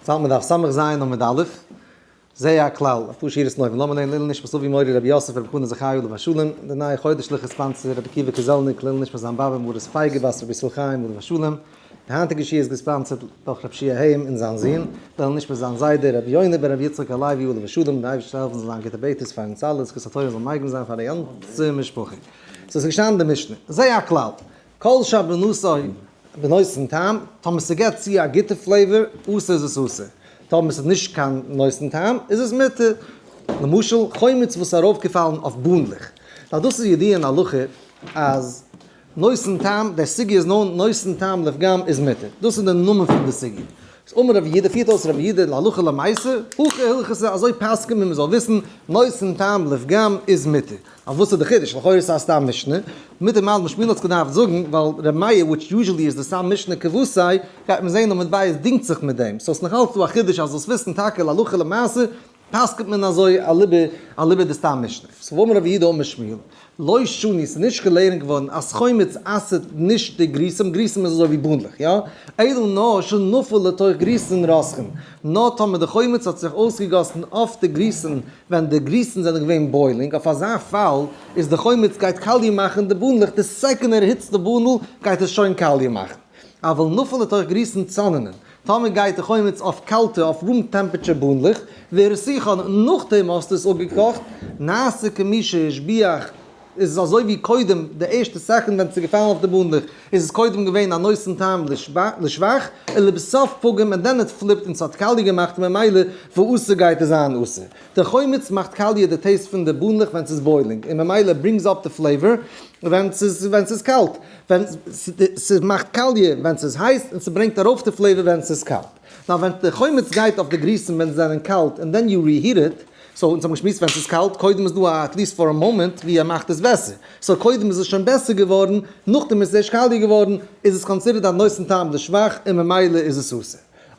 זאלט מען דף סמך ז' עמוד א', זה הכלל, אפאר שורות נאר, לאמיר לערנען לעילוי נשמת אבי מורי רבי יוסף רבי חנן זכרי' עליו השלום, די נייע חודש'ליכע sponsor רבי עקיבא קעזעלניק לעילוי נשמת זיין באבע מרת פייגא בת רבי ישראל חיים עליו השלום, די היינטיגע שיעור איז געספאנסערט דורך רבי שיע היים און זיין זון, לעילוי נשמת זיין זיידע רבי יונה בן רבי יצחק הלוי עליו השלום, די אייבערשטער זאל העלפן זאל זיין גוטע בעטערס פאר אונז אלע, זכות התורה זאל מגין זיין פאר די גאנצע משפחה. סאיז געשטאנען די משנה, זה הכלל, כל שבנותו בנותן טעם, טאמער ס'געט צו א גוטע flavor, אסור איז עס אסור. טאמער ס'איז נישט קיין נותן טעם, איז עס מותר. למשל, חומץ וואס איז ארויפגעפאלן אויף בונדלעך. ווייל דאס איז ידוע אין הלכה אז נותן טעם, דער סוגיא איז נאר נותן טעם לפגם איז מותר. דאס איז די נאמען פון די סוגיא. איז אמר רבי יהודה, פירט אויס רבי יהודה להלכה למעשה, הכי הלכתא, אזוי פסק'נט מען, מ'זאל וויסן, נותן טעם לפגם איז מותר. אבער וואס איז די חידוש? לכאורה איז עס א סתם משנה. מיט דעם אלעם שמואל האט עס געדארפט זאגן, ווייל ר' מאיר which usually איז די סתם משנה כוותיה, גייט מען זעהן עמוד בית דינגט זיך מיט דעם. so ס'איז נאכאלץ דא א חידוש אז זאלסט וויסן טאקע להלכה למעשה פסק'נט מען אזוי אליבא די סתם משנה. so ואמר רב יהודה אמר שמואל, לא שנו, ס'איז נישט געלערנט געווארן אז חומץ אסר'ט נישט די גריסים, גריסים איז אזוי ווי בונדלעך, יא? אלא נאר שנפל לתוך גריסין רותחין, נאר טאמער די חומץ האט זיך אויסגעגאסן אויף די גריסין ווען די גריסן זענען געווען boiling, אויף אזא פאל איז די חומץ גייט קאליע מאכן די בונדלעך, די second ער היצט די בונדל גייט עס שוין קאליע מאכן. אבל נפל לתוך גריסין צוננין, טאמער גייט די חומץ אויף קאלטע אויף room temperature בונדלעך, והרתיחן נאכדעם האסטו עס אפגעקאכט, נעשה כמי שהשביח, איז עס אזוי ווי קודם די ערשטע second ווען ס'איז געפאלן אויף די בונדלעך איז עס קודם געווען א נותן טעם לשבח ולבסוף פגם און then it flipped און ס'האט קאליע געמאכט ממילא ואסור גייט עס זיין אסור. די חומץ מאכט קאליע די taste פון די בונדלעך ווען ס'איז boiling און ממילא brings up די flavor ווען ס'איז ווען ס'איז קאלט. ווען ס'מאכט קאליע ווען ס'איז הייס און ס'ברענגט ארויף די flavor ווען ס'איז קאלט. נאר ווען די חומץ גייט אויף די גריסן ווען זיי זענען קאלט און then you reheat it, so אונז האבן געשמועסט ווען ס'איז קאלט, קודם איז דא א at least for a moment ווי ער מאכט עס בעסער, so קודם איז עס שוין בעסער געווארן, נאכדעם איז עס ערשט קאליע געווארן, איז עס considered א נותן טעם לשבח און ממילא איז עס אסור.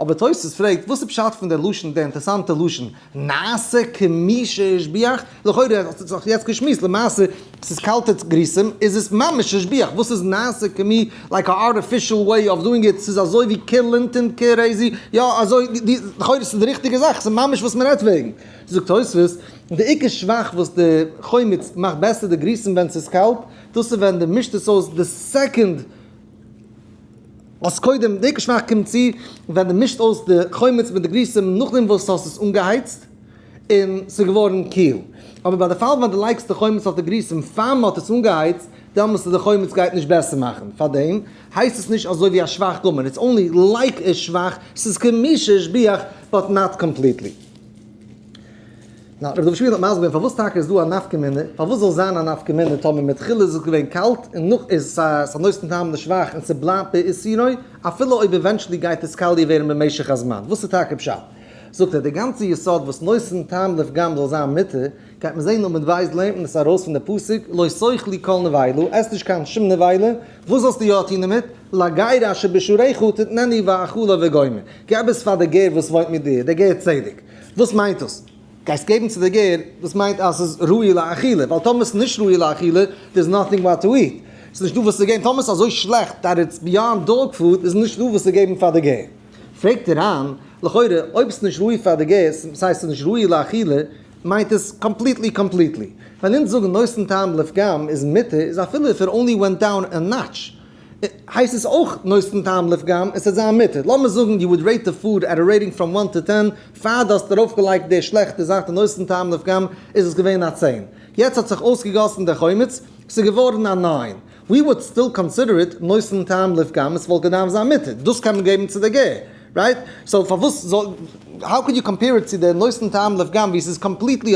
אבער תוס' פרעגט וואס איז פשט פון דער לשון, דער אינטערעסאנטע לשון, נעשה כמי שהשביח, לכאורה האט זיך יעצט געשמועסט, למעשה ס'איז קאלטע גריסים איז עס ממש השביח, וואס איז נעשה כמי, like א artificial way of doing it, ס'איז אזוי ווי קילענטען crazy, יא אזוי, לכאורה ס'איז די ריכטיגע זאך, ס'איז ממש וואס מ'רעדט וועגן. זאגט תוספות, די עיקר שבח וואס די חומץ מאכט בעסער די גריסים ווען ס'איז קאלט, דאס איז ווען די מישט עס אויס די second, אז קודם די עיקר שבח קומט צו ווען די מישט אויס די חומץ מיט די גריסים נאכדעם וואס האסט עס אנגעהייצט, און ס'איז געווארן קיל. אבער ביי די פאל ווען דו לייגסט די חומץ אויף די גריסים פאר מ'האט עס אנגעהייצט, דעמאלס איז די חומץ גייט נישט בעסער מאכן. פארדעם הייסט עס נישט אזוי ווי א שבח גמור, it's only like a שבח, ס'איז כמי שהשביח but not completely. נאר רבי דוד שפירא האט מסביר געווען פארוואס טאקע איז דא א נפקא מינה, פארוואס זאל זיין א נפקא מינה טאמער מתחילה איז עס געווען קאלט און נאך איז עס א נותן טעם לשבח און ס'בלייבט באיסורו, אפילו אויב eventually גייט עס קאליע ווערן במשך הזמן, וואס איז טאקע פשט? זאגט ער, די גאנצע יסוד וואס נותן טעם לפגם זאל זיין מותר, גייט מען זען עמוד בית לערנט מען עס ארויס פון די פסוק לא תאכלו כל נבילה, עס נישט קיין שום נבילה, וואס זאלסטו יא טון דערמיט? לגר אשר בשעריך תתננו ואכלה וגומר, געב עס פאר די גר וואס וואוינט מיט דיר, דער גר צדק. וואס מיינט דאס? גייסט געבן צו די גר, דאס מיינט אז ס'איז ראוי לאכילה, ווייל טאמער ס'איז נישט ראוי לאכילה, there is nothing what to eat. ס'איז נישטא וואס צו געבן, טאמער ס'איז אזוי שלעכט that it's beyond dog food, איז נישטא וואס צו געבן פאר די גר. פרעגט ער אן, לכאורה אויב ס'איז נישט ראוי פאר די גר, ס'הייסט ס'איז נישט ראוי לאכילה, מיינט עס completely completely. ווען אונז זאגן נותן טעם לפגם איז מותר, איז אפילו if it only went down a notch, הייסט עס אויך נותן טעם לפגם, עס וועט זיין מותר. לאמיר זאגן you would rate the food at a rating from one to ten, פאר דו האסט ארויפגעלייגט די שלעכטע זאך די נותן טעם לפגם איז עס געווען א 10. יעצט האט זיך אויסגעגאסן די חומץ, ס'איז געווארן א 9. We would still consider it נותן טעם לפגם, עס וואלט געדארפט זיין מותר, דאס קען מען געבן צו די גר, right? So פארוואס זאל, how could you compare it צו די נותן טעם לפגם ווי עס איז completely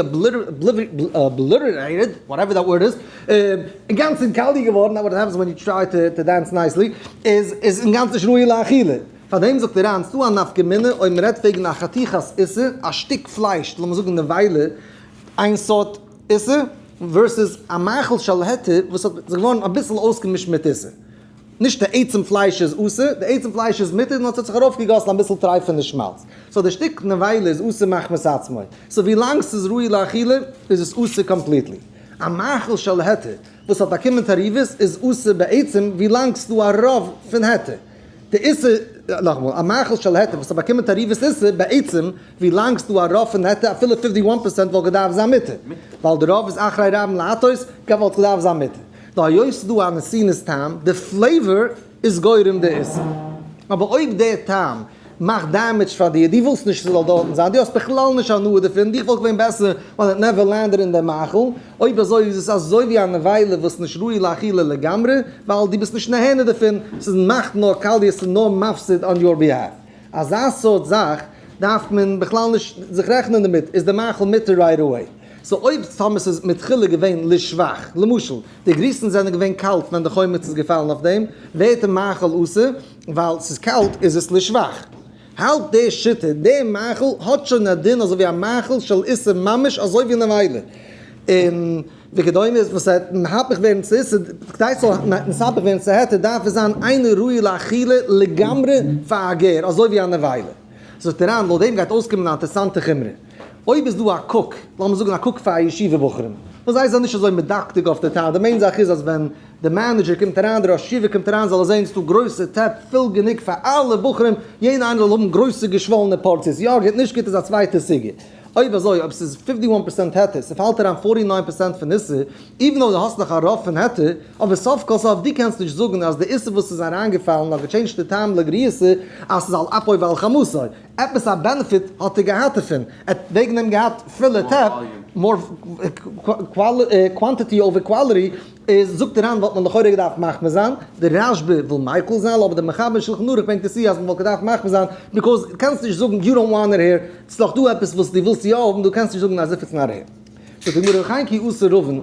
obliterated, whatever that word is, אינגאנצן קאליע געווארן, that what happens when you try to dance nicely, איז איז אינגאנצן נישט ראוי לאכילה. פארדעם זאגט ער אריין, ס'דא א נפקא מינה אויב מ'רעדט וועגן א חתיכת איסור, א שטיק פלייש, לאמיר זאגן נבילה, איין סארט איסור, versus א מאכל של היתר וואס האט זיך געווארן אביסל אויסגעמישט מיט איסור. נישט די עצם פלייש איז אסור, די עצם פלייש איז מותר נאר ס'האט זיך ארויפגעגאסן אביסל טרייפענע שמאלץ. so די שטיק נבילה איז אסור מחמת עצמו. so ווי לאנג ס'איז ראוי לאכילה איז עס אסור completely. א מאכל של היתר וואס האט באקומען תערובות איז אסור בעצם ווי לאנג ס'דא א רוב פון היתר. די איסור. נאכאמאל, א מאכל של היתר וואס האט באקומען תערובת איסור, בעצם ווי לאנג ס'דא א רוב פון היתר אפילו fifty one percent וואלט געדארפט זיין מותר, ווייל די רוב איז אחרי רבים להטות, וואלט געדארפט זיין מותר. נאר היות ס'דא א נתינת טעם, די flavor איז גורם די איסור. אבער אויב די טעם מאכט damage פאר דיר, דו ווילסט נישט ס'זאל דארטן זיין, דו האסט בכלל נישט הנאה דערפון, דיך וואלט געווען בעסער ווען it never landed אין די מאכל, אויב אזוי איז עס אזוי ווי א נבילה וואס נישט ראוי לאכילה לגמרי, ווייל דו ביסט נישט נהנה דערפון, ס'איז מאכט נאר קאליע, ס'איז נאר מפסיד on your behalf. אזא סארט זאך דארף מען בכלל נישט זיך רעכענען דערמיט, איז די מאכל מותר right away. so אויב טאמער ס'איז מתחילה געווען לשבח, למשל די גריסן זענען געווען קאלט ווען די חומץ איז געפאלן אויף דעם, ווערט די מאכל אסור, ווייל ס'איז קאלט איז עס לשבח. האלט די שיטה, די מאכל האט שוין א דין אזוי ווי א מאכל של איסור ממש אזוי ווי נבילה. און וכדומה איז וואס וועט מהפך ווערן צו איסור, כדי ס'זאל נתהפך ווערן צו היתר דארף עס זיין אינו ראוי לאכילה לגמרי פאר א גר אזוי ווי א נבילה. זאגט דער ר"ן, לויט דעם גייט אויסקומען א אינטערסאנטע חומרא. אויב איז דא א cook, לאמיר זאגן א cook פאר א ישיבה בחורים, וואס זיי זענען נישט אזוי מדקדק אויף די טעם, די main זאך איז אז ווען די manager קומט אריין, די ראש ישיבה קומט אריין, זאל ער זען ס'דא גרויסע טעפ פול גענוג פאר אלע בחורים, יעדער איינער זאל האבן גרויסע געשוואלענע פארציעס, יא גוט נישט גוט איז א צווייטע סוגיא. אויב אזוי אויב ס'איז fifty one percent היתר, ס'פאלט אריין forty nine percent פון איסור, even אויב דו האסט נאך א רוב פון היתר, אבער סוף כל סוף דו קענסט נישט זאגן אז די איסור וואס איז אריינגעפאלן האט געטשעינדזשט די טעם לגריעותא אז ס'איז על אפו ועל חמתו, עפעס א benefit האט ער געהאט דערפון, ער האט וועגן דעם געהאט פילע טעפ, more quantity over quality, איז זאגט דער ר"ן וואלט מען לכאורה געדארפט מחמיר זיין, דער רשב"א וויל מיקל זיין, אבער דער מחבר שלחן ערוך ברענגט עס צו אז מען וואלט געדארפט מחמיר זיין, because קענסט נישט זאגן you don't want it here, ס'איז דאך דא עפעס וואס דו ווילסט יא האבן, דו קענסט נישט זאגן as if it's not here. זאגט די גמרא וכן כי אתא רבין,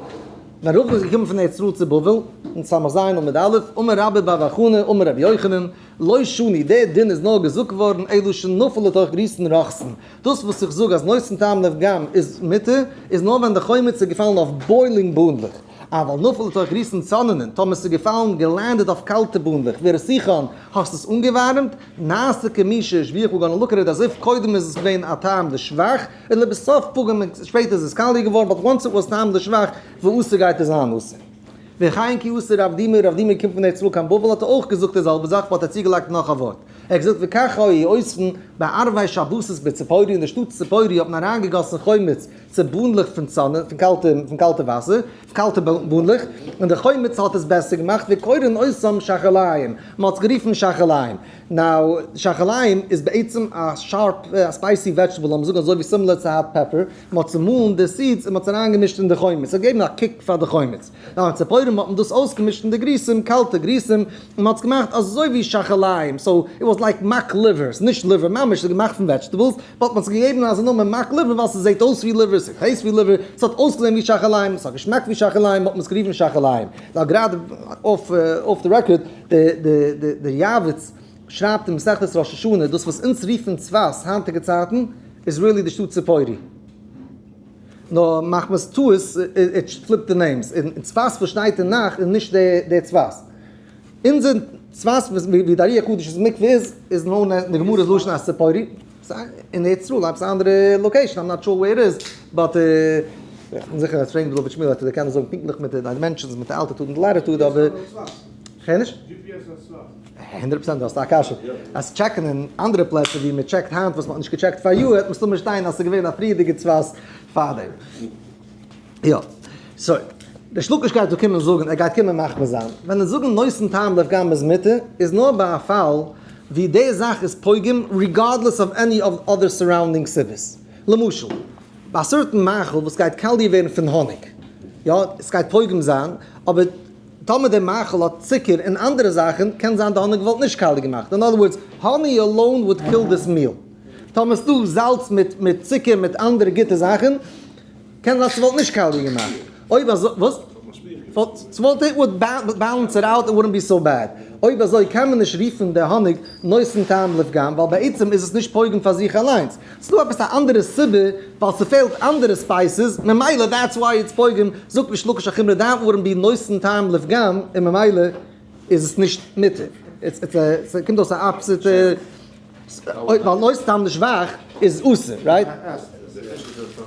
ווען רבין איז געקומען פון ארץ ישראל צו בבל, אין ס"ז עמוד א', אמר רבה בר בר חנה אמר רבי יוחנן, לא שנו, דער דין איז נאר געזאגט געווארן אלא שנפל לתוך גריסין רותחין. דאס וואס איך זאג אז נותן טעם לפגם איז מותר, איז נאר ווען די חומץ איז געפאלן אויף boiling בונדלעך. אבל נפל לתוך גריסין צוננין, טאמער ס'איז געפאלן געלענדעט אויף קאלטע בונדלעך, והרתיחן, האסט עס אנגעווארעמט, נעשה כמי שהשביח we're gonna look at it as if קודם איז עס געווען א טעם לשבח, און לבסוף פגם שפעטער איז עס קאליע געווארן, but once it was טעם לשבח, ואסור גייט עס זיין אסור. וכן כי אתא רב דימי, רב דימי קומט פון ארץ ישראל קיין בבל האט ער אויך געזאגט די זעלבע זאך but ער האט צוגעלייגט נאך א ווארט. ער האט געזאגט וכך היו עושין בערבי שבתות בציפורי אין די שטאט ציפורי האט מען אריינגעגאסן חומץ צו בונדלעך פון צאנע פון קאלטע פון קאלטע וואסער פון קאלטע בונדלעך און די חומץ האט עס בעסער געמאכט וקורין אותם שחליים מען האט עס גערופן שחליים now שחליים איז בעצם א sharp א spicy vegetable לאמיר זאגן אזוי ווי similar צו hot pepper מען האט צומאלן די seeds און מען האט עס אריינגעמישט אין די חומץ, עס האט געגעבן א kick פאר די חומץ. now אין ציפורים האט מען דאס אויסגעמישט אין די גריסים, קאלטע גריסים, און מען האט עס געמאכט אזוי ווי שחליים, so it was like mock liver, ס'איז נישט liver ממש, ס'איז געמאכט פון vegetables, but מען האט עס געגעבן אזא נאמען mock liver ווייל ס'זעט אויס ווי liver, ס'טעיסט ווי liver, ס'האט אויסגעזען ווי שחליים, ס'האט געשמעקט ווי שחליים, האט מען עס גערופן שחליים. now גראדע off the record, די יעבץ שרייבט אין מסכת ראש השנה, דאס וואס אונז רופן צפת היינטיגע צייטן, איז really די שטאט ציפורי. נאר מחמת טעות it flipped the names. אין צפת וואס שטייט אין נ"ך איז נישט די צפת. אונזער צפת ווי די ארי הקדוש'ס מקווה איז, איז known as, אין די גמרא'ס לשון אז ציפורי. אין ארץ ישראל עפעס א אנדערע location, I'm not sure where it is, but איך בין זיכער אז פרעגן דוד שמואל וועט ער דיר קענען זאגן פונקטליך מיט די dimensions מיט די altitude און די latitude אבער. כ'הער נישט. הונדערט פראצענט האסטו א קשיא. אז טשעקן אין אנדערע פלעצער ווי מען טשעקט היינט וואס מען האט נישט געטשעקט פאר יאר וועט מסתמא שטיין אז ס'איז געווען א פריערדיגע צפת פארדעם. יא. so, ריש לקיש גייט דא קומען זאגן, ער גייט קומען מחמיר זיין. ווען אונז זאגן נותן טעם לפגם איז מותר, איז נאר ביי א פאל ווי די זאך איז פוגם regardless of any of other surrounding סיבות. למשל, ביי א certain מאכל וואס גייט קאליע ווערן פון האניג. יא, עס גייט פוגם זיין, אבער. טאמער דער מאכל האט צוקער און אנדערע זאכן, קען זיין די האניג וואלט נישט קאליע געמאכט. In other words, honey alone would kill this meal. טאמער ס'דא זאלץ מיט מיט צוקער מיט אנדערע גוטע זאכן, קען זיין ס'וואלט נישט קאליע געמאכט. אויב אזוי, וואס? ס'וואלט it would balance it out, it wouldn't be so bad. אויב אזוי קען מען נישט רופן די האניג נותן טעם לפגם, ווייל בעצם איז עס נישט פוגם פאר זיך אליינס. ס'דא עפעס א אנדערע סיבה ווייל ס'פעלט אנדערע spices, ממילא that's why it's פוגם, זאגט ריש לקיש א חומרא that wouldn't be נותן טעם לפגם, און ממילא איז עס נישט מותר. ס'קומט אויס א opposite, ווייל נותן טעם לשבח איז אסור, right?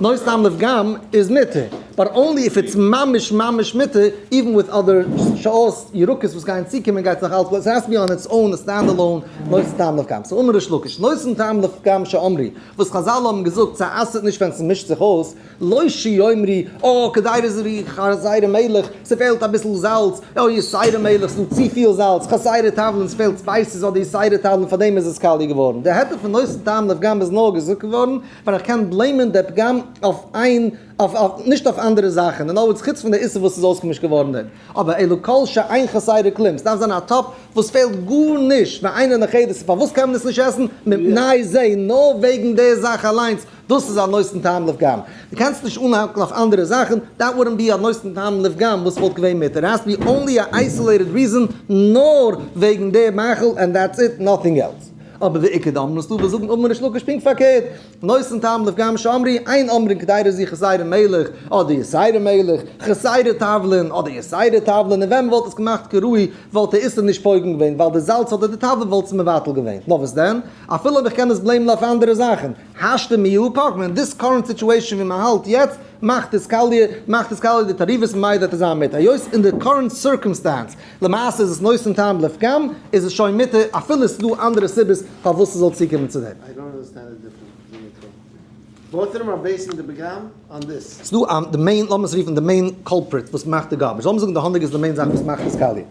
נותן טעם לפגם איז מותר. but only if it's ממש ממש מותר, even with other שעות ירקות וואס גייען צוקומען גייט עס נאך אלץ בלייבן, it has to be on its own a stand alone נותן טעם לפגם. So אמר ריש לקיש, נותן טעם לפגם שאמרו, וואס חזל האבן געזאגט ס'אסר'ט נישט ווען ס'מישט זיך אויס, לא שיאמרו, אה, קדירה זו חסרה מלח, ס'פעלט אביסל זאלץ, אה, יתירה מלח, ס'דא צופיל זאלץ, חסרה תבלין, ס'פעלט spices אדער יתירה תבלין, פארדעם איז עס קאליע געווארן. די היתר פון נותן טעם לפגם איז נאר געזאגט געווארן ווען איך קען blame ען די פגם אויף איין, אויף, נישט אויף אנדערע זאכן, אין other words חוץ פון די איסור וואס איז אויסגעמישט געווארן דערין. אבער אלא כל שאין חסרה כלום, ס'דארף זיין א טאפ וואס פעלט גארנישט, ואינה נכחדת, פארוואס קען מען עס נישט עסן? מפני זה, נאר וועגן די זאך אליינס, דאס איז א נותן טעם לפגם. דו קענסט נישט אנהאקן אויף אנדערע זאכן, that wouldn't be א נותן טעם לפגם וואס וואלט געווען מותר. It has to be only a isolated reason נאר וועגן די מאכל and that's it, nothing else. אבער ואיכא דאמרי ס'דא וואס זאגן אמר ריש לקיש פונקט פארקערט, נותן טעם לפגם שאמרו, אין אומרים קדירה זו חסרה מלח, אדער יתירה מלח, חסרה תבלין, אדער יתירה תבלין, און ווען מ'וואלט עס געמאכט כראוי וואלט די איסור נישט פוגם געווען ווייל די זאלץ אדער די תבלין וואלט עס מבטל געווען. נאר וואס דען? אפילו אויב איך קען עס blame ן אויף אנדערע זאכן. השתא מיהא פגמא, אין this current situation ווי מען האלט יעצט, מאכט עס קאליע, מאכט עס קאליע די תערובות ממילא וועט עס זיין מותר. היות אין די current circumstance, למעשה איז עס נותן טעם לפגם, איז עס שוין מותר אפילו עס איז דא אנדערע סיבות פארוואס עס זאל צוקומען צו דעם. I don't understand the difference between the two. Both of them are basing the פגם on this. ס'איז דא די main, לאמיר עס רופן די main culprit וואס מאכט די garbage. לאמיר זאגן די האניג איז די main זאך וואס מאכט עס קאליע.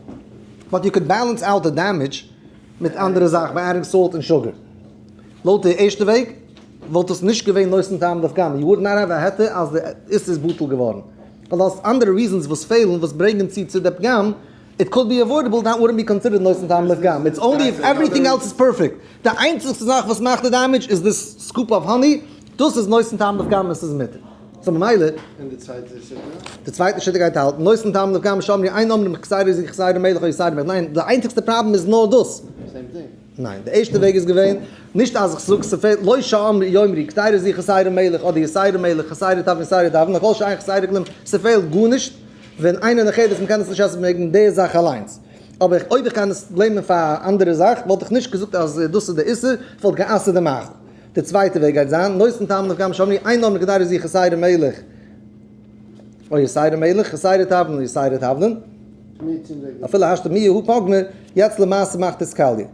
But you could balance out די damage מיט אנדערע זאכן ביי adding salt און sugar. לויט די ערשטע וועג וואלט עס נישט געווען נותן טעם לפגם, you would not have א היתר אז די איסור איז בטל געווארן, ווייל דו האסט אנדערע reasons וואס פעלן וואס ברענגען צו צו די פגם, it could be avoidable, that wouldn't be considered נותן טעם לפגם, it's only if everything else is perfect, די איינציגסטע זאך וואס מאכט די damage איז this scoop of honey, דאס איז נותן טעם לפגם און ס'איז מותר. So ממילא. און די צווייטע שיטה? די צווייטע שיטה גייט האלטן, נותן טעם לפגם שאמרו אין אומרים קדירה זו חסרה מלח או יתירה מלח, ניין, די איינציגסטע פראבלעם איז נאר דאס. Same thing. ניין, די ערשטע וועג איז געווען, נישט אז איך זאג ס'פעלט, לא שאמרו יאמרו קדירה זו חסרה מלח אדער יתירה מלח חסרה תבלין יתירה תבלין, כל שאין חסרה כלום, ס'פעלט גארנישט, ווען איינער נאכער דאס מ'קען עס נישט עסן וועגן די זאך אליינס. אבער אויב איך קען עס blame ען פאר א אנדערע זאך וואלט איך נישט געזאגט אז דאס איז די איסור, איך וואלט גע'אסר'ט די מאכל. די צווייטע וועג גייט זיין, נותן טעם לפגם שאמרו אין אומרים קדירה זו חסרה מלח או יתירה מלח, חסרה תבלין או יתירה תבלין. אפילו השתא מיהא פגמא, יעצט למעשה מאכט עס קאליע.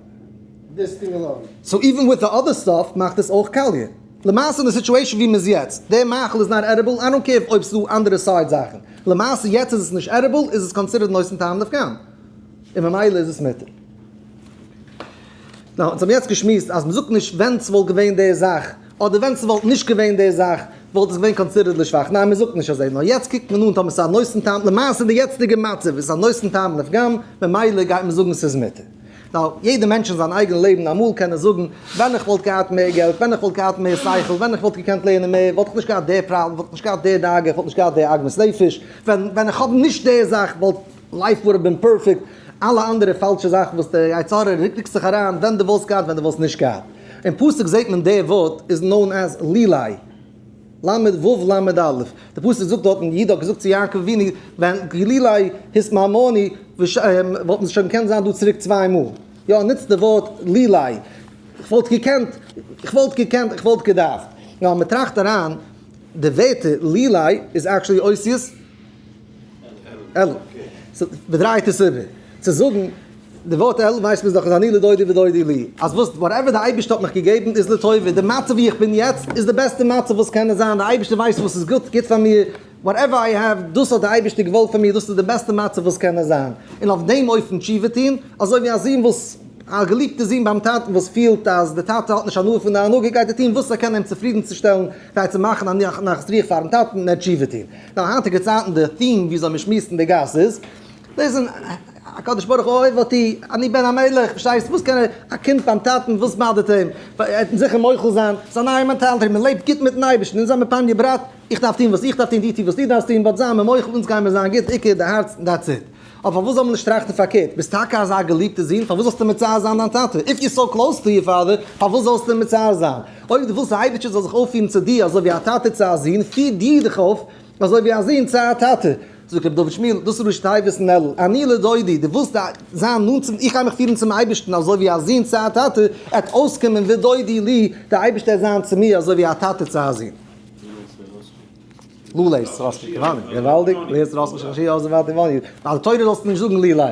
So even with the other stuff מאכט עס אויך קאליע. למעשה אין די situation ווי מ'איז יעצט, דער מאכל איז not edible, I don't care אויב ס'דא אנדערע side זאכן. למעשה יעצט איז עס נישט edible, איז עס considered נותן טעם לפגם. און ממילא איז עס מותר. Now, אונז האבן יעצט געשמועסט אז מ'זאגט נישט ווען ס'וואלט געווען די זאך, אדער ווען ס'וואלט נישט געווען די זאך, וואלט עס געווען considered לשבח. ניין, מ'זאגט נישט אזוי. נאר יעצט קוקט מען אן טאמער ס'איז א נותן טעם, למעשה אין די יעצטיגע מצב איז עס א נותן טעם לפגם, ממילא גייט מען זאגן ס'איז מותר. Now, יעדער מענטש אין זיין אייגענע לעבן אמאל קען ער זאגן, ווען איך וואלט געהאט מער געלט, ווען איך וואלט געהאט מער שכל, ווען איך וואלט געקענט לערנען מער, וואלט איך נישט געהאט די פראבלעם, וואלט איך נישט געהאט די דאגה, איך וואלט נישט געהאט די עגמת נפש, ווען ווען איך האב נישט די זאך וואלט life would have been perfect, אלע אנדערע פאלשע זאכן וואס די יצר הרע רוקט זיך אריין, ווען דו וואלסט געהאט, ווען דו וואלסט נישט געהאט. אין פסוק זעט מען די ווארט איז known as לולי. למד ו' למד א', די פסוק זאגט דארטן, יהודה האט געזאגט צו יעקב אבינו, ווען לולי התמהמהנו, וואלט מען שוין געקענט זיין דא צוריק צוויי מאל. יא, נוצט די ווארט לולי. איך וואלט געקענט, איך וואלט געקענט, איך וואלט געדארפט. יא, מען טראכט אריין, די ווערטער לולי איז actually אותיות אלול. So, מען דרייט עס איבער. צו זאגן די ווארט אלול ווייסט מען דאך איז אני לדודי ודודי לי. אז וואס, whatever די אייבערשטער האט מיך געגעבן איז לטובה. די מצב ווי איך בין יעצט איז די בעסטע מצב וואס קען זיין. די אייבערשטער ווייסט וואס איז גוט גוט פאר מיר. Whatever I have, דאס האט די אייבערשטער געוואלט פאר מיר, דאס איז די בעסטע מצב וואס קען זיין. און אויף דעם אופן תשובה טון, אזוי ווי א זון וואס, א געליבטע זון ביים טאטן וואס פילט אז די טאטע האט נישט הנאה פון די הנהגה, גייט ער טון וואס ער קען אים צופרידנצושטעלן, כדי צו מאכן א נחת רוח פארן טאטן און ער תשובה טון. נאר היינטיגע צייטן די theme וויאזוי מען שמועסט אין די גאס איז, דאס איז הקדוש ברוך הוא אוהב אותי, אני בן המלך, פארשטייסט, וואס קען ער, א קינד ביים טאטן, וואס bother ט אים, ער וועט זיכער מוחל זיין, ס'איז א נייע mentality, מען לעבט גוט מיטן אייבערשטן, אונז זעמיר פאניע בראט, איך דארף טון וואס איך דארף טון, דו טו וואס דו דארפסט טון, but זיי מיר מוחל, אונז גיימיר זיין גוט, עיקר די הארץ, that's it. אבער פארוואס זאל מען נישט טראכטן פארקערט, ביסט טאקע אזא געליבטע זון, פארוואס זאלסטו מצער זיין דיין טאטע? If you're so close to your father, פארוואס זאלסטו אים מצער זיין? אויב דו ווילסט די אייבערשטער זאל זיך אויפפירן צו דיר אזוי ווי א טאטע צו א זון, פיר דיר דיך אויף אזוי ווי א זון צו א טאטע. זאגט רבי דוד שמואל, דאס איז ראשי תיבות אין אלול, אני לדודי, דו ווילסט זיין נאנט צום, איך גיי מיך פירן צום אייבערשטן אזוי ווי א זון צו א טאטע, עט אויסקומען ודודי לי, דער אייבערשטער עט זיין צו מיר אזוי ווי א טאטע צו א זון. לולא ס'ראסט נישט געוואלדיג, געוואלדיג, לולא ס'ראסט נישט חשי אזוי ווייטער ווייטער, ווייל די תורה זאלסטו נישט זאגן לולא,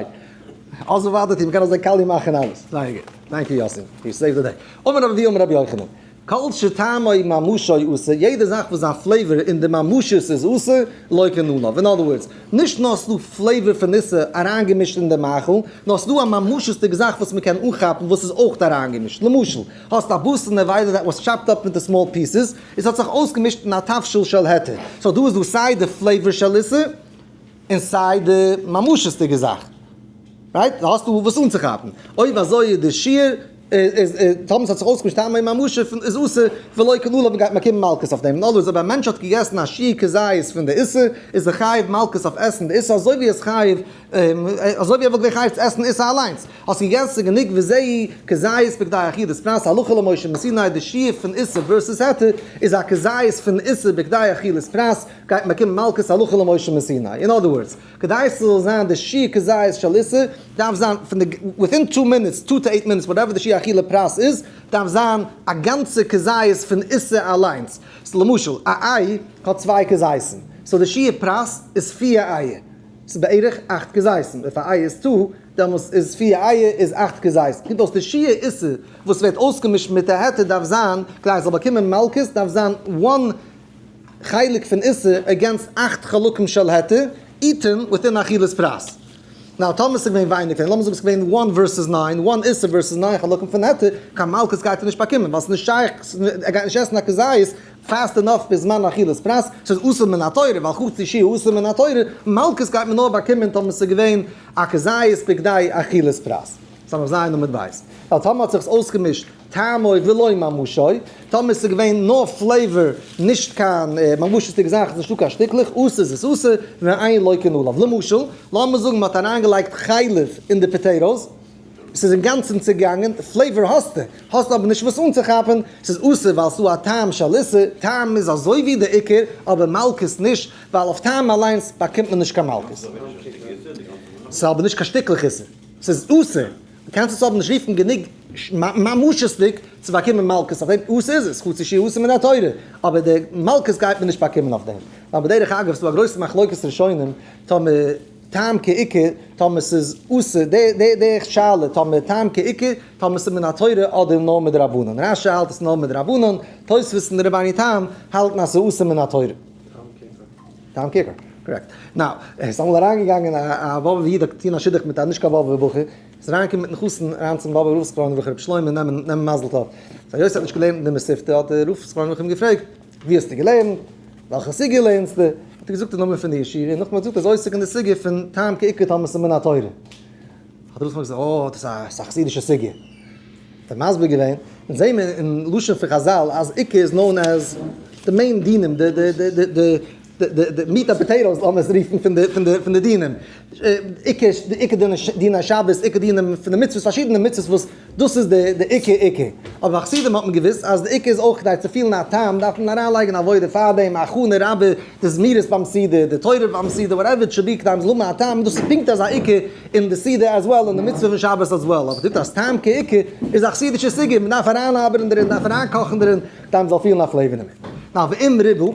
אזוי ווייטער מ'קען אזוי קאליע מאכן אלעס, זייער גוט, thank you יאסי, you saved the day. אמר רבי אבהו אמר רבי יוחנן, כל שטעמו וממשו אסור, יעדע זאך וואס זיין flavor אין די ממשות איז אסור, לוקין עליו. In other words, נישט נאר ס'דא flavor פון איסור אריינגעמישט אין די מאכל, נאר ס'דא א ממשות'דיגע זאך וואס מ'קען אנכאפן וואס איז אויך אריינגעמישט. למשל, האסט א בשר נבילה that was chopped up into small pieces, עס האט זיך אויסגעמישט אין א תבשיל של היתר. so דא איז דא סיי די flavor של איסור, און סיי די ממשות'דיגע זאך. right? דא האסטו וואס אנצוכאפן. אויב אזוי איז די שיעור איז טאמער ס'האט זיך אויסגעמישט טעמי ממשות איז אסור ולוקין עליו גייט מען באקומען מלקות אויף דעם. in other words אויב א מענטש האט געגעסן א שיעור כזית פון די איסור איז ער חייב מלקות אויף עסן די איסור אזוי ווי ער איז חייב אזוי ווי ער וואלט געווען חייב צו עסן איסור אליינס. האסט געגעסן גענוג וזהו כזית בכדי אכילת פרס הלכה למשה מסיני די שיעור פון איסור versus היתר איז א כזית פון איסור בכדי אכילת פרס גייט מען באקומען מלקות הלכה למשה מסיני. in other words כדי ס'זאל זיין די שיעור כזית של איסור, דארף זיין פון די within two minutes, two to eight minutes, whatever די שיעור אכילה פרס איז, דארף זיין א גאנצע כזית פון איסור אליינס. so למשל, א איי האט צוויי כזית'ן, so די שיעור פרס איז פיר אייער, ס'איז בערך אכט כזית'ן, אויב א איי איז two, דעמאלס איז פיר אייער איז אכט כזית'ן. קומט אויס די שיעור איסור וואס ווערט אויסגעמישט מיט די היתר דארף זיין, כדי ס'זאל באקומען מלקות, דארף זיין one חלק פון איסור against אכט חלקים של היתר, eaten within אכילת פרס. now טאמער ס'איז געווען ווייניגער, לאמיר זאגן ס'איז געווען one versus nine, one איסור versus nine חלקים פון היתר, קיין מלקות גייט ער נישט באקומען, ווייל ס'איז נישט שייך, ער גייט נישט עסן א כזית fast enough בזמן אכילת פרס, ס'איז אסור מן התורה, ווייל חצי שיעור אסור מן התורה, מלקות גייט מען נאר באקומען טאמער ס'איז געווען א כזית בכדי אכילת פרס. סמך ז' עמוד ב'. ווייל טאמער האט זיך עס אויסגעמישט טעמו ולא ממשו, טאמער ס'איז געווען נאר flavor נישט קיין ממשות'דיגע זאך, איז נישטא קיין שטיקלעך, אסור איז עס אסור, ואין לוקין עליו. למשל, לאמיר זאגן מ'האט אריינגעלייגט חלב אין די potatoes, ס'איז אינגאנצן צעגאנגען, flavor האסטו, האסט אבער נישט וואס אנצוכאפן, ס'איז אסור ווייל ס'דא א טעם של איסור, טעם איז אזוי ווי די עיקר, אבער מלקות נישט, ווייל אויף טעם אליינס באקומט מען נישט קיין מלקות. ס'איז אבער נישט קיין שטיקלעך איסור. ס'איז אסור, דו קענסט עס אבער נישט רופן גענוג ממשות'דיג צו באקומען מלקות אויף דעם, אסור איז עס, חצי שיעור אסור מן התורה, אבער די מלקות גייט מען נישט באקומען אויף דעם. ווייל בדרך אגב ס'דא א גרויסע מחלוקת ראשונים טאמער טעם כעיקר טאמער ס'איז אסור, די די די שאלה טאמער טעם כעיקר טאמער ס'איז מן התורה אדער נאר מדרבנן, רש"י האלט עס נאר מדרבנן, תוספות און רבינו תם האלטן אז ס'איז אסור מן התורה. טעם כעיקר, correct. now, עס איז אמאל אריינגעגאנגען א באבובער איד האט געטון א שידוך מיט א נישט קיין באבובער בחור, איז אריינגעקומען מיטן חתן אריין צום באבובער רב זכרונו לברכה רבי שלמה נעמען נעמען מזל טוב. so היות ער האט נישט געלערנט אין די מתיבתא האט דער רב זכרונו לברכה אים געפרעגט, ווי האסטו געלערנט? וועלכע סוגיא לערנסטו? האט ער געזאגט די נאמען פון די ישיבה, און נאכדעם האט ער געזאגט ער איז עוסק אין די סוגיא פון טעם כעיקר טאמער ס'איז מן התורה. האט דער רב זכרונו לברכה געזאגט, אה, דאס איז א חסידישע סוגיא. האט ער מסביר געווען, אונז זעהן מיר אין לשון פון חז"ל אז עיקר איז known as די main דינים, די די די די די די די meat and potatoes לאמיר עס רופן פון די פון די פון די דינים, עיקר די עיקר דיני שבת, עיקר דינים פון די מצוות, פארשידענע מצוות וואס דאס איז די די עיקר עיקר, אבער ביי חסידים האט מען געוואוסט אז די עיקר איז אויך כדי צו פילן א טעם דארף מען אריינלייגן עבודה פארדעם, הכנה רבה, די זמירות ביים סעודה, די תורה ביים סעודה, whatever it should be כדי מ'זאל האבן א טעם, דאס איז פונקט אזא עיקר אין די סעודה as well, אין די מצוה פון שבת as well, אבער דאס טעם כעיקר איז א חסידישע סוגיא, מען דארף אריינארבעטן דערין, מען דארף אריינקאכן דערין, כדי מען זאל פילן א flavor דערמיט. now ואם ריבה,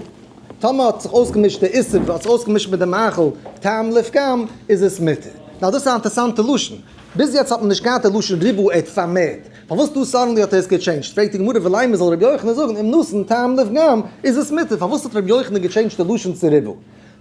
טאמער האט זיך אויסגעמישט די איסור, האט זיך אויסגעמישט מיט די מאכל, טעם לפגם, איז עס מותר. now דאס איז א אינטערסאנטע לשון. ביז יעצט האט מען נישט געהאט די לשון ריבה ער האט פארמערט. פארוואס דא suddenly האט ער עס גע change ט? פרעגט די גמרא ולימא זאל רבי יוחנן זאגן אם נתן טעם לפגם איז עס מותר, פארוואס האט רבי יוחנן גע change ט די לשון צו ריבה?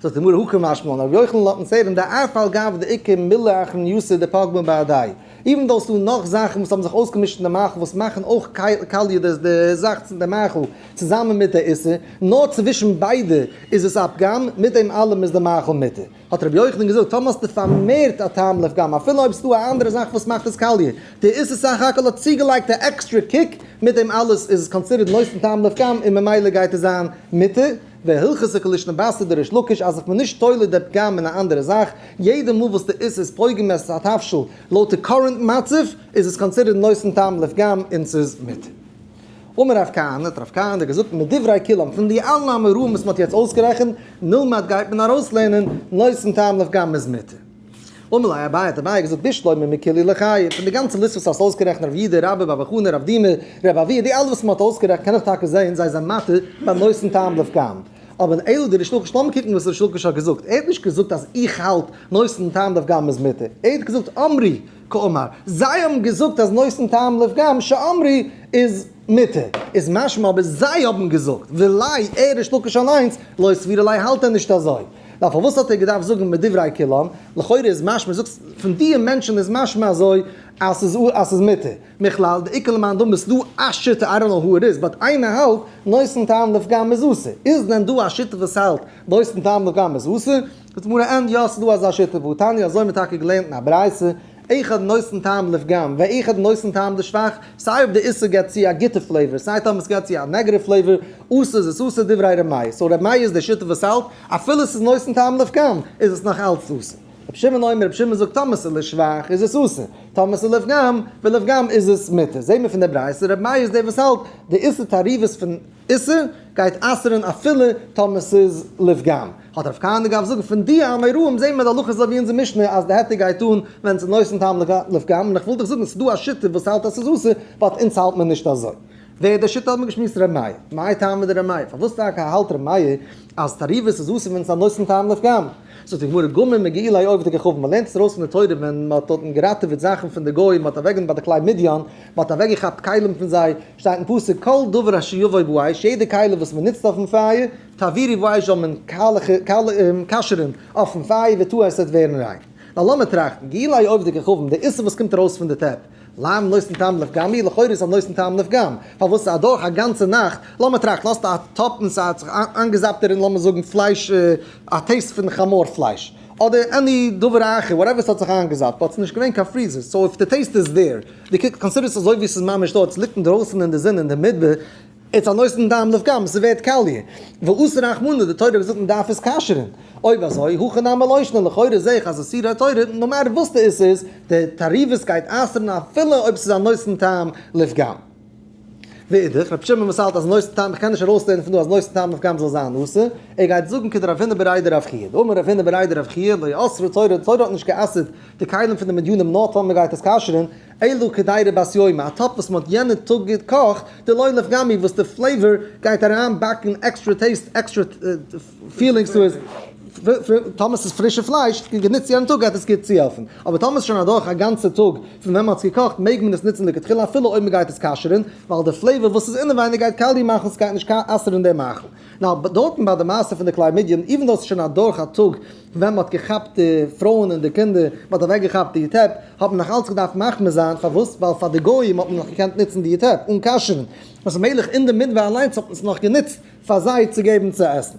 זאגט די גמרא הא קא משמע לן, רבי יוחנן לאזט אונז הערן דאף על גב דאיכא מילי אחרנייתא דפגמא בהדיה, even though ס'דא נאך זאכן וואס האבן זיך אויסגעמישט אין די מאכל וואס מאכן אויך קאליע די זאך צו די מאכל צוזאמען מיט די איסור, נאר צווישן ביידע איז עס א פגם, מיט דעם אלעם איז די מאכל מותר. האט רבי יוחנן געזאגט, טאמער האסטו פארמערט א טעם לפגם, אפילו אויב ס'דא א אנדערע זאך וואס מאכט עס קאליע, די איסור סך הכל האט צוגעלייגט א עקסטרע kick, מיט דעם אלעס איז עס considered נותן טעם לפגם און ממילא גייט עס זיין מותר. והלכתא כלישנא בתרא דריש לקיש אז איך בין נישט תולה די פגם אין א אנדערע זאך, יעדע מאל וואס די איסור איז פוגם את התבשיל לויט די current מצב איז עס considered נותן טעם לפגם און ס'איז מותר. אמר רב כהנא, האט רב כהנא געזאגט מדברי כולם, פון די אלע אמוראים וואס מ'האט יעצט אויסגערעכנט, נלמד גייט מען ארויסלערנען, נותן טעם לפגם איז מותר. אמר ליה אביי, האט אביי געזאגט בשלמא מכולהו ליחייב, פון די גאנצע list וואס האסט אויסגערעכנט רב יהודה, רבה בר בר חנה, רב דימי, רב אבהו, די אלע וואס מ'האט אויסגערעכנט קען איך טאקע זעהן זיי זענען מתיר ביי נותן טעם לפגם. אבער אלא דריש לקיש, לאמיר קוקן וואס ריש לקיש האט געזאגט, ער האט נישט געזאגט אז איך האלט נותן טעם לפגם איז מותר, ער האט געזאגט אמרו קאמר, זיי האבן געזאגט אז נותן טעם לפגם שאמרו איז מותר, איז משמע אבער זיי האבן געזאגט, ואולי ער ריש לקיש אליינס לא סבירא ליה האלט ער נישט אזוי. נאר פארוואס האט ער געדארפט זאגן מדברי כולם, לכאורה איז משמע, זאגסט פון די מענטשן איז משמע אזוי אז ס'איז אז ס'איז מותר. מכלל דאיכא למאן דאמר ס'דא א שיטה I don't know who it is but איינער האלט נותן טעם לפגם איז אסור. איז דען דא א שיטה וואס האלט נותן טעם לפגם איז אסור? זאגט די גמרא אין יא ס'דא אזא שיטה והתניא אזוי האט מען טאקע געלערנט אין א ברייתא אחד נותן טעם לפגם ואחד נותן טעם לשבח סיי אויב די איסור געבט צו א גוטע flavor סיי טאמער ס'געבט צו א negative flavor אסור איז עס אסור דברי ר' מאיר so ר' מאיר איז די שיטה וואס האלט אפילו ס'איז נותן טעם לפגם איז עס נאך אלץ אסור. רבי שמעון אומר, רבי שמעון זאגט טאמער ס'איז לשבח איז עס אסור, טאמער ס'איז לפגם, ולפגם איז עס מותר. זעהן מיר פון די ברייתא, רבי מאיר איז דער וואס האלט די איסור תערובות פון איסור גייט אסר'ן אפילו טאמער ס'איז לפגם. האט רב כהנא געדארפט זאגן פון די אמוראים זעהן מיר די הלכה איז אזוי ווי אונזער משנה אז די היתר גייט אן ווען ס'איז נותן טעם לפגם, און איך וויל דיך זאגן ס'איז דא א שיטה וואס האלט אז ס'איז אסור, but אונז האלט מיר נישט אזוי. ווער איז דער שיטה האט מען געשמועסט ר' מאיר. מאי טעמא דר' מאיר? פארוואס טאקע האלט ר' מאיר אז תערובות איז אסור ווען ס'איז א נותן טעם לפגם? זאגט די גמרא גמר מגאולי עובדי כוכבים, מען לערנט עס ארויס פון די תורה ווען מען האט דארטן געראטעוועט זאכן פון די גוים, מען האט אוועקגענומען ביי די כלי מדיין, מען האט אוועקגעכאפט כלים פון זיי, שטייט אין פסוק כל דבר אשר יבוא באש, יעדע כלי וואס מען נוצט אויפן פייער, תעבירו באש זאל מען כשר'ן אויפן פייער וטהר עס וועט ווערן ריין. נאר לאמיר טראכטן, גאולי עובדי כוכבים, די איסור וואס קומט ארויס פון די טעפ, לאו נותן טעם לפגם הוא, לכאורה איז א נותן טעם לפגם, פארוואס איז אדורך א גאנצע נאכט, לאמיר טראכטן, האסט א טאפ און ס'האט זיך איינגעזאפט דערין לאמיר זאגן פלייש, א taste פון חמור פלייש, אדער any דבר אחר, whatever ס'האט זיך איינגעזאפט, but ס'איז נישט געווען קיין freezer, so if די taste איז דער, דו consider סט אזוי ווי ס'איז ממש דארט, ס'ליגט אינדרויסן אין די זון אין די מדבר, it's א נותן טעם לפגם, ס'ווערט קאליע. ואסר רחמנא, די תורה האט געזאגט מ'דארף עס כשר'ן. אויב אזוי, הכא נמי לא שנא, לכאורה זעה איך אז איסורי התורה, no matter וואס די איסור איז, די תערובות גייט אסר'ן אפילו אויב ס'איז א נותן טעם לפגם. ואידך, רבי שמעון וואס האלט אז נותן טעם, איך קען נישט ארויסלערנען פון דא אז נותן טעם לפגם זאל זיין אסור, ער גייט זאגן כדרב הונא בריה דרב חייא. דאמר רב הונא בריה דרב חייא, לא אסרה תורה, די תורה האט נישט גע'אסר'ט די כלים פון די מדינים נאר טאמער מ'גייט עס כשר'ן, אלא קדירה בת יומא, א טאפ וואס מ'האט יענע טאג געקאכט, דלא לפגם הוא וואס די flavor גייט אריין באקן extra taste extra feelings צו עס, טאמער ס'איז פרישע פלייש גענוצט יענע טאג גייט עס גוט צוהעלפן, אבער טאמער ס'איז שוין אדורך א גאנצע טאג פון ווען מ'האט עס געקאכט מעג מען עס נוצן לכתחילה אפילו אויב מ'גייט עס כשר'ן, ווייל די flavor וואס איז אינעווייניג גייט קאליע מאכן ס'גייט נישט אסר'ן די מאכל. נאר דארטן ביי די מעשה פון די כלי מדיין, even though ס'איז שוין אדורך א טאג פון ווען מ'האט געכאפט די פרויען און די קינדער, מ'האט אוועקגעכאפט די טעפ, האט מען נאך אלץ געדארפט מחמיר זיין, פארוואס? ווייל פאר די גויים האט מען נאך געקענט נוצן די טעפ אן כשר'ן, וואס מילך אין די מדבר אליינס האט מען עס נאך גענוצט פאר זיי צו געבן צו עסן.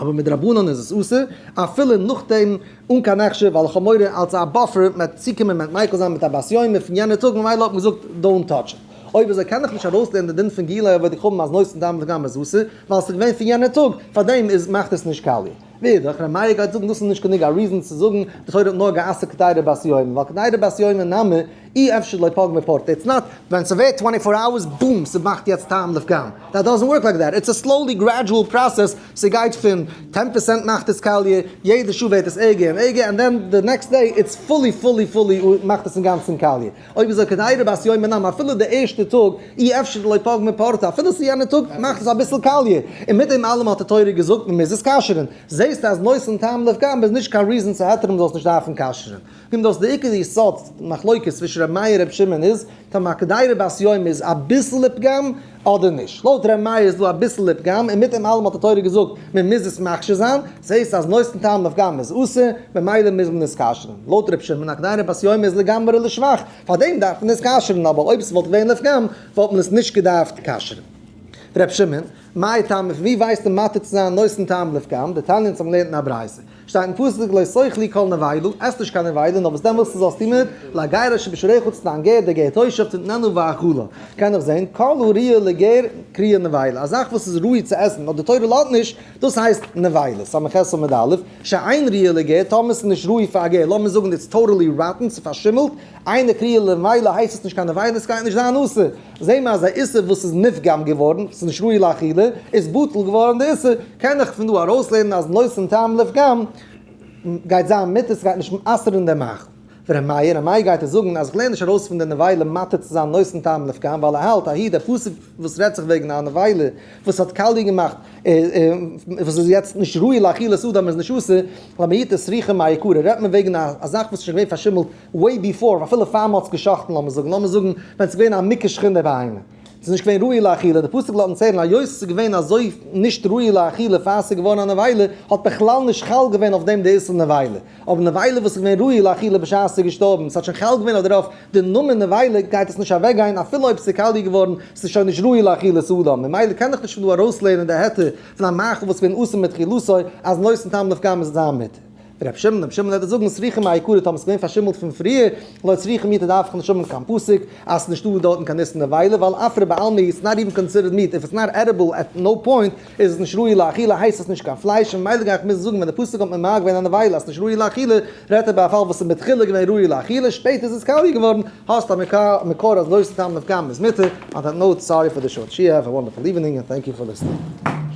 אבער מדרבנן איז עס אסור, אפילו נאכדעם אן קיין הכשר, ווייל איך האב מורא אלס א buffer, מ'וועט צוקומען מ'וועט מיקל זיין מיט א בת יומא פון יענע טאג, ממילא האט מען געזאגט don't touch it. אויב אזוי קען איך נישט ארויסלערנען די דין פון גאולי עובדי כוכבים אז נותן טעם לפגם איז אסור, ווייל ס'איז געווען פון יענע טאג, פארדעם איז מאכט עס נישט קאליע. ואידך, ר' מאיר גייט זאגן דאס איז נישט גענוג א reason צו זאגן די תורה האט נאר גע'אסר'ט קדירה בת יומא, ווייל קדירה בת יומא נמי אי אפשר לא פגמה פורתא, it's not ווען ס'ווערט twenty four hours boom ס'מאכט יעצט טעם לפגם, that doesn't work like that, it's a slowly gradual process, ס'גייט פון 10% מאכט עס קאליע, יעדע שעה ווערט עס ערגער און ערגער, and then די next day it's fully fully fully מאכט עס אינגאנצן קאליע. אויב אזוי קדירה בת יומא נמי אפילו די ערשטע טאג אי אפשר דלא פגמה פורתא אפילו ס'איז יענע טאג מאכט עס אביסל קאליע, און מיט דעם אלעם האט די תורה געזאגט מ'מוז עס כשר'ן, זעסטו אז נותן טעם לפגם איז נישט קיין reason צו היתר'ן מ'זאל עס נישט דארפן כשר'ן. קומט אויס די עיקר יסוד מחלוקת צווישן ר' מאיר און ר' שמעון איז טאמער א קדירה בת יומא איז אביסל לפגם אדער נישט. לויט ר' מאיר איז דא אביסל לפגם און מיט דעם אלעם האט די תורה געזאגט מען מוז עס מכשיר זיין, זעהסט אז נותן טעם לפגם איז אסור, ממילא מוז מען עס כשר'ן. לויט ר' שמעון א קדירה בת יומא איז לגמרי לשבח, פארדעם דארף מען עס כשר'ן, אבער אויב ס'וואלט געווען לפגם וואלט מען עס נישט געדארפט כשר'ן. ר' שמעון, מאי טעמא פון ווי ווייסטו מתיר צו זיין נותן טעם לפגם, דתניא אונז האבן געלערנט אין א ברייתא. שטייט אין פסוק לא תאכלו כל נבילה, עס נישט קיין נבילה, נאר וואס דעמאלסט זאלסטו מיט, לגר אשר בשעריך צו דיין גר, דער גר תושב תתננה ואכלה. קען איך זען, כל הראויה לגר קרויה נבילה, א זאך וואס איז ראוי צו עסן, נאר די תורה לאזט נישט, דאס הייסט נבילה, ס"ח עמוד א', שאין ראויה לגר, טאמער ס'איז נישט ראוי פאר א גר, לאמיר זאגן it's totally rotten, ס'איז פארשימלט, אינה קרויה נבילה הייסט עס נישט קיין נבילה, ס'גייט נישט זיין אסור. זעהן מיר אז א איסור וואס איז נפגם געווארן, ס'איז נישט ראוי לאכילה, איז בטל געווארן די איסור, קען איך פון דא ארויסלערנען אז נותן טעם לפגם גייט זיין מותר, ס'גייט נישט אסר'ן דעם מאכל. ור' מאיר, ר' מאיר גייט עס זאגן אז איך לערן נישט ארויס פון די נבילה מתיר צו זיין נותן טעם לפגם ווייל ער האלט אהי דער פסוק וואס רעדט זיך וועגן א נבילה וואס האט קאליע געמאכט וואס איז יעצט נישט ראוי לאכילת אדם איז נישט אסור, למעוטי סריחה מעיקרא רעדט מען וועגן א זאך וואס איז שוין געווען פארשימלט way before אפילו פאר מ'האט עס גע'שחט'ן לאמיר זאגן לאמיר זאגן ווען ס'איז געווען א מוכה שחין בהמה. ס'איז נישט געווען ראוי לאכילה, די פסוק לאזט אונז הערן היות ס'איז געווען אזוי נישט ראוי לאכילה פאר ס'איז געווארן א נבילה, האט בכלל נישט חל געווען אויף דעם די איסור נבילה, אבער נבילה וואס איז געווען ראוי לאכילה בשעת ס'איז געשטארבן, ס'האט שוין חל געווען אויף דערויף די נאמען נבילה, גייט עס נישט אוועקגיין אפילו אויב ס'איז קאליע געווארן, ס'איז שוין נישט ראוי לאכילת אדם, ממילא קען איך נישט פון דא ארויסלערנען די היתר פון א מאכל וואס איז געווען אסור מתחילתו אז נותן טעם לפגם איז זיין מותר. רבי שמעון, רבי שמעון וועט זאגן סריחה מעיקרא טאמער ס'איז געווען פארשימלט פון פריער, לא צריכה מיעוט דארף איך נישט האבן קיין פסוק אז ס'איז נישטא דארטן קיין איסור נבילה, ווייל עפרא בעלמא איטס נאט איווען קאנסידערט meat, if it's not edible at no point איז עס נישט ראוי לאכילה הייסט עס נישט קיין פלייש, און ממילא גיי איך מוזן זאגן ווען די פסוק האט ממעט געווען א נבילה אז ס'נישט ראוי לאכילה רעדט ער ביי א פאל וואס איז מתחילה געווען ראוי לאכילה שפעטער איז עס קאליע געווארן, האסט א מקור אז נותן טעם לפגם איז מותר, on that note sorry for the short שיעור, have a wonderful evening and thank you for listening.